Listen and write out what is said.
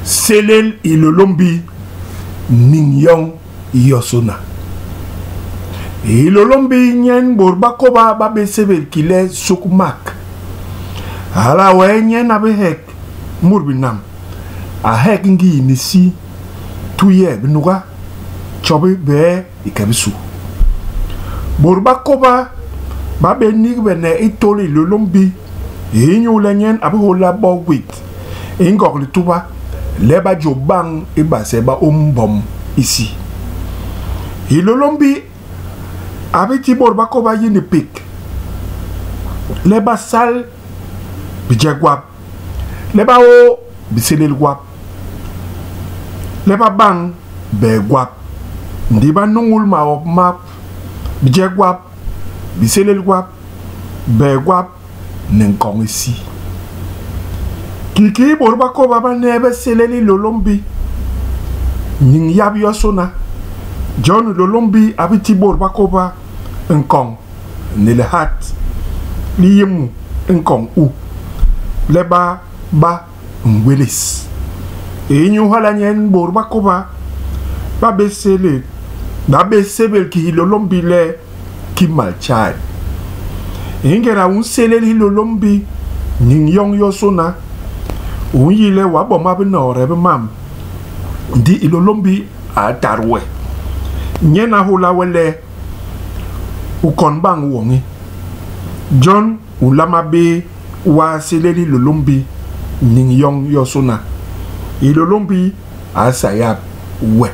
Sélél Hilôlômbi niñ yoñ yosôna. Hilôlômbi nyen bôt ba kôba ba bé sébél ki le Sukmak. Hala wee nyen a bi hek mut binam, a hek ngii ni si, tuye, binuga, tjobi, bee i ke bisu. Bôt ba kôba ba bé nigbene i tôl Hilôlômbi inyule nyen a bi hôla bo gwét i Ngog Lituba le ba jôp bañ i base ba ôm mbom isi. Hilôlômbi a bi ti bôt ba kôba yi ni pék le ba sal bijek gwap, le ba ôô bisélél gwap, le ba bañ bee gwap, ndi ba nuñul maok map, bijek gwap, bisélél gwap, bee gwap ni nkoñ isi. Kiki bôt ba kôba ba neebe sélél Hilôlômbi niñ yap yosôna, jon Hilôlômbi a bi ti bôt ba kôba nkoñ ni lihat li yé mu nkoñ u, le ba ba ngwélés. Inyu hala nyen bôt ba kôba ba bé sélél, ba bé sébél ki Hilôlômbi le Kimaltjai. I ngéda u nsélél Hilôlômbi niñ yoñ yosôna, u nyi le w'a boma binoode bi mam, ndi Hilôlômbi a tat we. Nyen a hôla we le u kon bañ woñi. Jon u nlama bé waa sélél Hilôlômbi niñ yoñ yosôna. Hilôlômbi a sayap we.